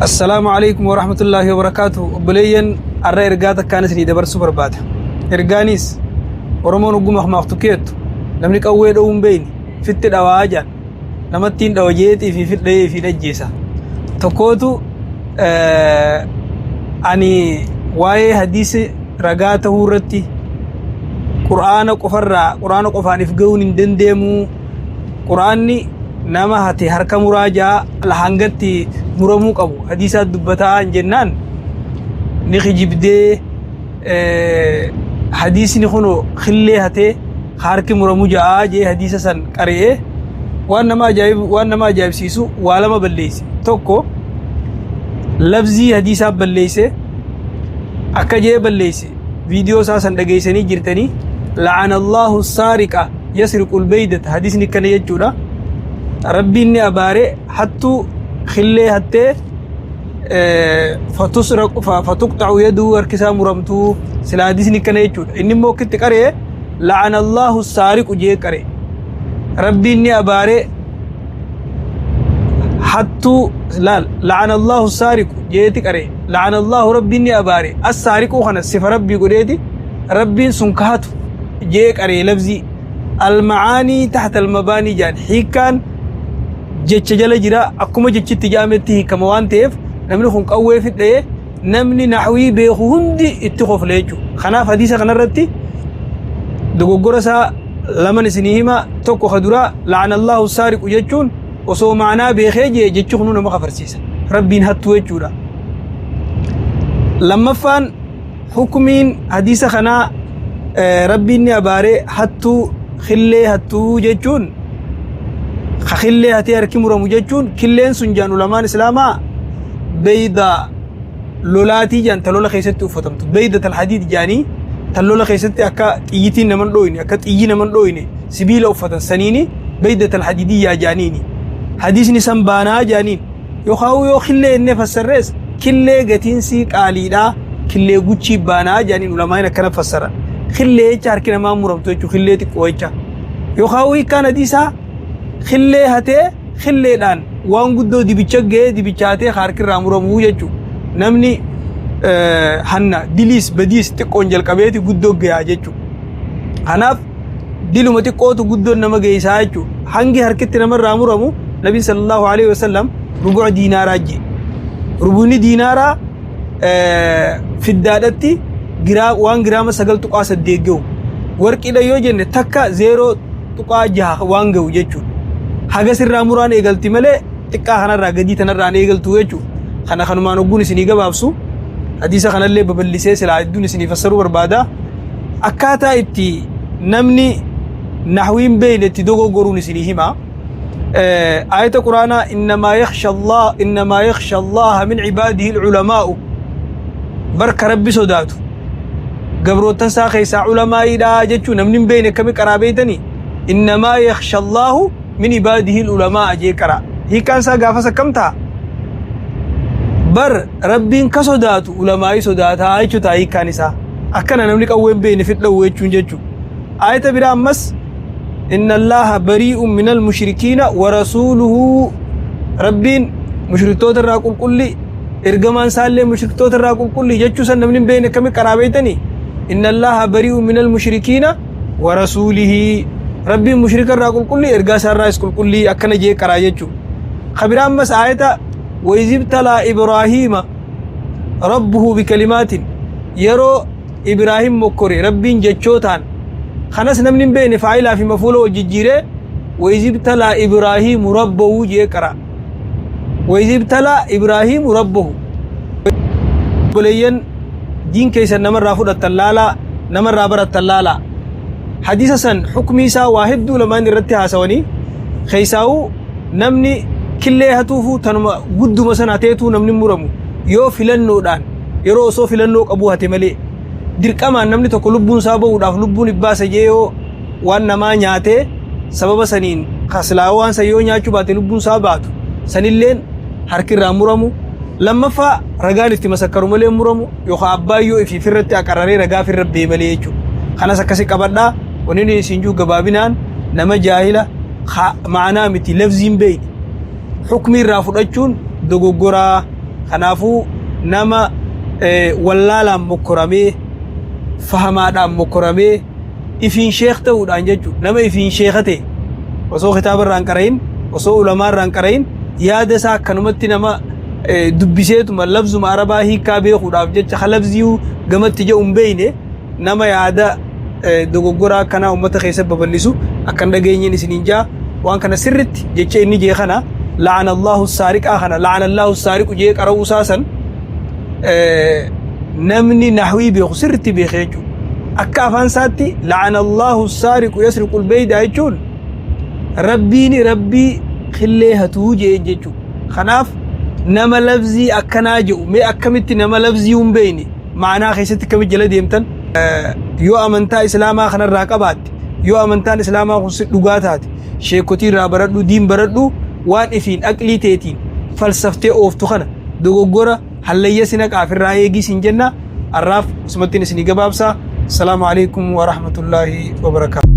Assalaamu alaikum warahmatullaahi wabarakaatu. Obboleeyyan, arra ergaa takkaan isinii dabarsuu barbaada. Ergaanis Oromoon ogguma akmaaqtu keettu namni qawwee dha'uu hin beeyne fitti dhawaa jaan namattiin dhawa jeetii fi fidha'ee fi dhajjeesa. Tokkootu ani waa'ee hadiisi ragaa ta'uu irratti Qur'aana qofarraa Qur'aana qofaan if ga'uun hin dandeemu. Qur'aanni nama hate harka muraa ja'a hangatti muramuu qabu hadiisaa dubbataa hin jennaan ni kijibdee, hadiisni kun killee hatee harki muramu ja'a jee hadiisa san qari'ee waan nama ajaa'ibsiisu waa lama balleeyse. Tokko, lafzii hadiisaa balleeyse. Akka jee balleeyse viidiyoo isaa san dhageessanii jirtanii. La'ana Allahu saariqa yasriqul beydata, hadiisni akkana jechuudha. Rabbiin ni abaare hattuu killee hattee, fatusraqu fatuqxa'u yaduu, harki isaa muramtuu. Sila hadiisni akkana jechuudha. Inni immoo akkitti qaree la'ana Allahu saariqu jee qare. Rabbiin ni abaare hattuu laal, la'ana Allahu saariqu jeeti qare. La'ana Allahu, Rabbiin ni abaare, as saariquu kana sifa Rabbii godheeti Rabbiin sun kahatu jee qaree. Lafzii almacaanii taxta almabaanii jaan, hiikkaan jecha jala jira, akkuma jechitti jaametti hiikama waan ta'eef namni kun qawwee fidhee namni naxwii beeku hundi itti kofle jechuudha. Kanaaf hadiisa kanarratti dogoggora isaa laman isinii hima. Tokko ka duraa, la'ana Allahu saariqu jechuun osoo maanaa beekee jee jechi kunuu nama kafarsiisa. Rabbiin hattuu jechuudha. Lammaffaan, hukumiin hadiisa kanaa Rabbiin ni abaaree hattuu killee hattuu jechuun, ka killee hatee harki muramu jechuun, killeen sun jaan ulamaan islaamaa beeydaa lolaatii jaan, ta lola keessatti uffatamtu, beeydat alhadiid jaanii, ta lola keessatti akka xiyyitiin naman dhooyne, akka xiyyi naman dhooyne sibiila uffatan saniini beeydat alhadiidiyyaa jaaniini. Hadiisni san baanaa jaaniin. Yookaan yoo killee innee fassarrees killee gatiinsii qaaliidhaa, killee guchii baanaa jaaniin ulamaan akkana fassaran. Killee jecha harki namaa muramtu jechuun killee xiqqoo jecha. Yookaan hiikkaan hadiisaa killee hatee killeedhaan waan guddoo dibicha ga'ee dibicha hatee harkirraa muramuu jechuudha. Namni hanna diliis badiis xiqqoon jalqabeeti guddoo gayaa jechuudha. Kanaaf diluma xiqqootu guddoon nama geessaa jechuudha. Hangi harkitti namarraa muramu Nabi sallallahu alaihi wasallam rubu'a diinaaraa jee. Rubu'ni diinaaraa fiddaadhatti waan giraama 9.8 gahu. Warqiidha yoo jenne takka 0.6 waan gahu jechuudha. Haga sirraa muraan eegalti malee xiqqaa kanarraa gadii tanarraan eegaltu jechuudha. Kana kanumaan ogguun isinii gabaabsu, hadiisa kanallee babal'isee silaa hedduun isinii fassaruu barbaada. Akkaataa itti namni nahwiin beeyne itti dogoggoruun isinii hima. Ayata Quraanaa innamaa yakhsha Allah, innamaa yakhsha Allaha min cibaadihi alculamaa'u, barka Rabbi sodaatu gabroottan isaa keessaa culamaa'iidha jechuu namni hin beeyne akkami qaraa beeytanii? Innamaa yakhsha Allahu min ibaadihi ulamaa jee qara. Hiikkaan isaa gaafas akkam ta'a? Bar Rabbiin ka sodaatu ulamaa'ii sodaataa jechuu ta'a hiikkaan isaa. Akkana namni qawwee hin beekne fidha'u jechuun jechuudha. Ayata biraa ammas inna Allaha barii'un minal mushrikiina wa rasuuluhu, Rabbiin mushriktoota irraa qulqulli, ergamaan isaallee mushriktoota irraa qulqulli jechuu san namni hin beekne akkami qaraa beeytanii? Inna Allaha barii'un minal mushrikiina wa rasuulihi, Rabbiin mushrika irraa qulqulli, ergaa isaa irraas qulqulli akkana jee qaraa jechuudha. Ka biraa ammas ayata wayzibtalaa Ibraahiima rabbuhu bikalimaatin, yeroo Ibraahim mokkore Rabbiin jechootaan, kanas namni hin beekne faayilaa fi mafuula wal jijjiiree wayzibtalaa Ibraahiimu rabbahu jee qara. Wayzibtalaa Ibraahiimu rabbahu. Obboleeyyan, diin keessan namarraa fudhattan laalaa, namarraa barattan laalaa. Hadiisa san hukmii isaa waa hedduu lamaan irratti haasawanii, keessaa'uu namni killee hatuufuu tanuma gudduma sana hateetuu namni muramu yoo filannoodhaan yeroo osoo filannoo qabuu hate malee, dirqamaan namni tokko lubbuun isaa bahuudhaaf lubbuun ibbaasa jee yoo waan namaa nyaatee sababa saniin kasilaa waan san yoo nyaachuu baate lubbuun isaa baatu sanilleen harki irraa muramu. Lammaffaa, ragaan itti masakkaru malee muramu, yookaan abbaan yoo ifii firratti aqararee ragaa firra bee malee jechuudha. Kanas akkasi qabadhaa. Wanni inni isin jiru gabaabinaan nama jaahila ma'anaa miti lafziin beeyne hukmii irraa fudhachuun dogoggoraa. Kanaafuu nama wallaalaan mokkoramee, fahamaadhaan mokkoramee, ifiin sheekh ta'uudhaan jechuudha. Nama ifiin sheekha ta'e osoo kitaaba irraa hin qara'in, osoo ulamaa irraa hin qara'in, yaada isaa akkanumatti nama dubbiseetuma labzuma arabaa hiikkaa beekuudhaaf jecha ka labziyuu gamatti jedhu hin beekne, nama yaada dogoggoraa akkanaa uummata keessa babal'isu akkan dhageenyeen isiniin jaa. Waan kana sirritti jecha inni jee kana, la'ana Allahu saariqaa kana, la'ana Allahu saariqu jee qara'uu isaa san namni nahwii beeku sirritti beeke jechuudha. Akka afaan isaatti la'ana Allahu saariqu yasriqul beeydaa jechuun Rabbiin rabbii killee hatuu jeen jechuudha. Kanaaf nama labzii akkanaa jedhu, mee akkamitti nama labzii hin beekne ma'anaa keessatti akkamitti jala deemtan? Yoo amantaa islaamaa kanarraa qabaatte, yoo amantaan islaamaa kun si dhugaa taate, sheekotii irraa baradhu, diin baradhu. Waan ifiin aqlii teetiin falsaftee ooftu kana dogoggora hallayya si naqaaf irraa eegii sin jenna. Har'aaf asumattiin isinii gabaabsa. Asalaamu alaikum wa rahmatullaahi wa barakaatu.